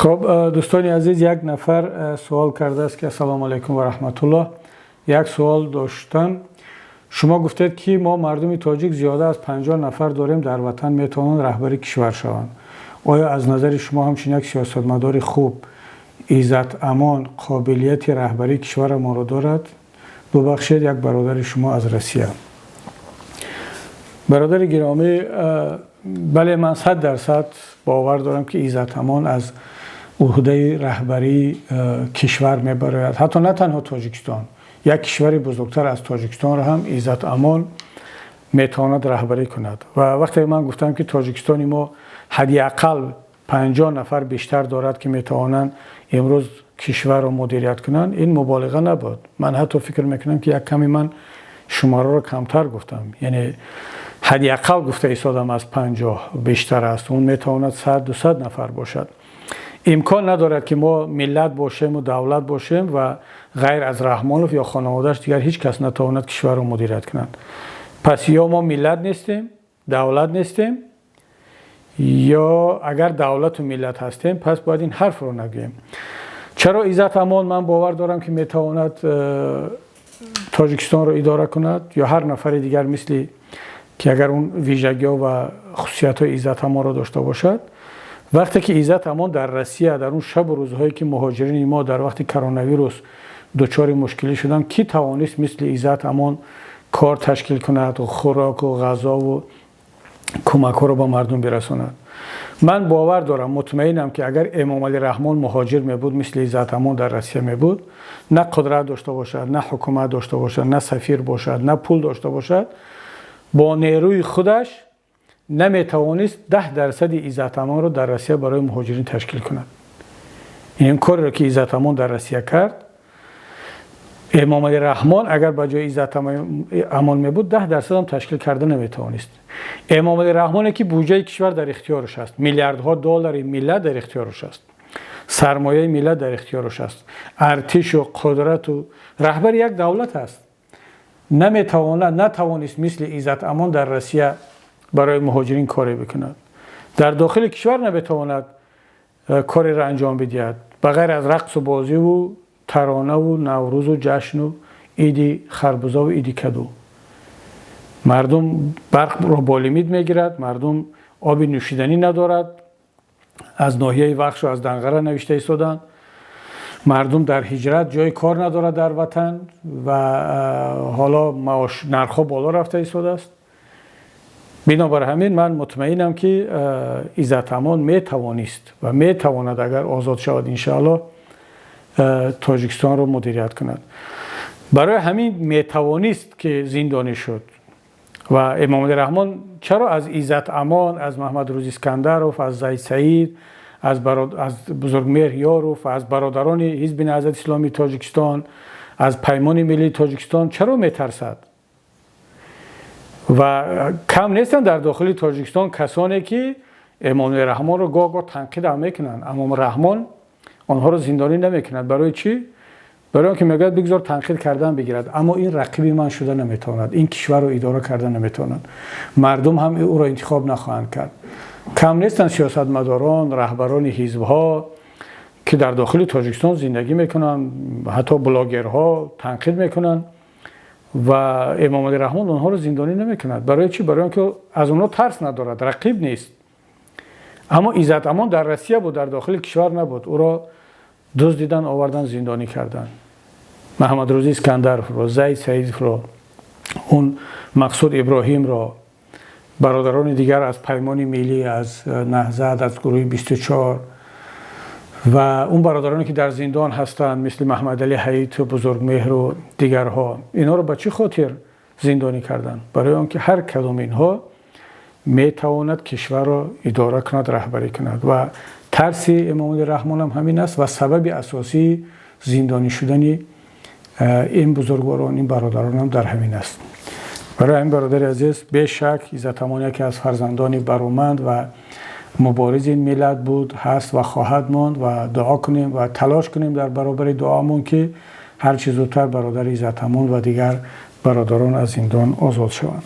Хуб, дӯстони азиз, як нафар суол кардааст, ки ассалому алайкум ва раҳматуллоҳ, як суол доштам. Шумо гуфтед, ки мо мардуми тоҷик зиёда аз 50 нафар дорем, дар ватан метавонанд раҳбари кишвар шаванд. Оё аз назари шумо ҳамчун як сиёсатмадори хуб Иззат Амон қобилияти раҳбарии кишварамонро дорад? Бубахшед, як бародари шумо аз Россия. Бародари гиромӣ, бале, ман 100% бовар дорам, ки Иззат Амон аз уҳдаи раҳбарии кишвар мебарояд. Ҳатто на танҳо Тоҷикистон, як кишвари бузургтар аз Тоҷикистонро ҳам Иззат Амон метавонад раҳбарӣ кунад. Ва вақте ман гуфтам, ки Тоҷикистони мо ҳадди ақал 50 нафар бештар дорад, ки метавонанд имрӯз кишварро мудирият кунанд, ин муболиға набуд. Ман ҳатто фикр мекунам, ки як каме ман шумораро камтар гуфтам, яъне ҳадди ақал гуфта истодам, аз 50 бештар аст. Он метавонад 100, 200 нафар бошад. Имкон надорад, ки мо миллат бошем ва давлат бошем ва ғайр аз Раҳмонов ё хонаводааш дигар ҳеҷ кас натавонад кишварро мудирият кунад. Пас ё мо миллат нестем, давлат нестем, ё агар давлату миллат ҳастем, пас бояд ин ҳарфро нагӯем. Чаро Иззат Амон, ман бовар дорам, ки метавонад Тоҷикистонро идора кунад ё ҳар нафари дигар, мисли ки агар он вижагиҳо ва хусусиятҳои Иззат Амонро дошта бошад? Вақте ки Иззат Амон дар Россия, дар он шабу рӯзҳое, ки муҳоҷирини мо дар вақти коронавирус дучори мушкилӣ шуданд, кӣ тавонист мисли Иззат Амон кор ташкил кунад, хӯроку ғазову кӯмакҳоро ба мардум бирасонад? Ман бовар дорам, мутмаинам, ки агар Эмомалӣ Раҳмон муҳоҷир мебуд, мисли Иззат Амон дар Россия мебуд, на қудрат дошта бошад, на ҳукумат дошта бошад, на сафир бошад, на пул дошта бошад, бо нерӯи худаш наметавонист 10 дарсади Иззат Амонро дар Россия барои муҳоҷирин ташкил кунад. Ин кореро, ки Иззат Амон дар Россия кард, Эмомалӣ Раҳмон агар ба ҷои Иззат Амон мебуд, 10 дарсадам ташкил карда наметавонист. Эмомалӣ Раҳмоне, ки буҷаи кишвар дар ихтиёраш аст, миллиардҳо доллари миллат дар ихтиёраш аст, сармояи миллат дар ихтиёраш аст, артишу қудрату раҳбари як давлат аст, наметавонад, натавонист мисли Иззат Амон дар Россия барои муҳоҷирин коре бикунад. Дар дохили кишвар наметавонад кореро анҷом бидиҳад, ба ғайр аз рақсу бозиву таронаву Наврӯзу ҷашну иди харбузаву иди каду. Мардум барқро бо лимит мегирад, мардум оби нӯшиданӣ надорад. Аз ноҳияи Вахшу аз Данғара навишта истоданд. Мардум дар ҳиҷрат ҷои кор надорад дар ватан ва ҳоло маош, нархҳо боло рафта истодааст. Бинобар ҳамин ман мутмаинам, ки Иззат Амон метавонист ва метавонад, агар озод шавад, иншааллоҳ, Тоҷикистонро мудирият кунад. Барои ҳамин метавонист, ки зиндонӣ шуд. Ва Эмомалӣ Раҳмон чаро аз Иззат Амон, аз Маҳмадрӯз Искандаров, аз Зайд Саид, аз Бузургмеҳр Ёров, аз бародарони Ҳизби Наҳзати Исломии Тоҷикистон, аз Паймони Миллии Тоҷикистон чаро метарсад? Ва кам нестанд дар дохили Тоҷикистон касоне, ки Эмомалӣ Раҳмонро гоҳ гоҳ танқидам мекунанд, аммо Раҳмон онҳоро зиндонӣ намекунад. Барои чӣ? Барои он ки мегӯяд, бигзор танқид кардан бигирад, аммо ин рақиби ман шуда наметавонад, ин кишварро идора карда наметавонад, мардум ҳам ӯро интихоб нахоҳанд кард. Кам нестанд сиёсатмадорон, раҳбарони ҳизбҳо, ки дар дохили Тоҷикистон зиндагӣ мекунанд, ҳатто блогерҳо танқид мекунанд ва Эмомалӣ Раҳмон онҳоро зиндонӣ намекунад. Барои чӣ? Барои он ки аз онҳо тарс надорад, рақиб нест. Аммо Иззат Амон дар Россия буд, дар дохили кишвар набуд, ӯро дуздидан, овардан, зиндонӣ карданд. Маҳамадрӯзӣ Искандаровро, Зайд Саидовро, он Мақсуд Иброҳимро, бародарони дигар аз Паймони Миллӣ, аз Наҳзат, аз гурӯҳи 24 ва он бародароне, ки дар зиндон ҳастанд, мисли Маҳмадалӣ Ҳаиту, Бузургмеҳру дигарҳо, инҳоро ба чӣ хотир зиндонӣ карданд? Барои он ки ҳар кадом инҳо метавонад кишварро идора кунад, раҳбарӣ кунад. Ва тарси Эмомалӣ Раҳмонам ҳамин аст ва сабаби асосии зиндонӣ шудани ин бузургворон, ин бародаронам дар ҳамин аст. Барои ҳамин, бародари азиз, бешак Иззат Амон яке аз фарзандони бароманд ва муборизи ин миллат буд, ҳаст ва хоҳад монд. Ва дуо кунем ва талош кунем дар баробари дуомон, ки ҳарчи зудтар бародари Иззат Амон ва дигар бародарон аз зиндон озод шаванд.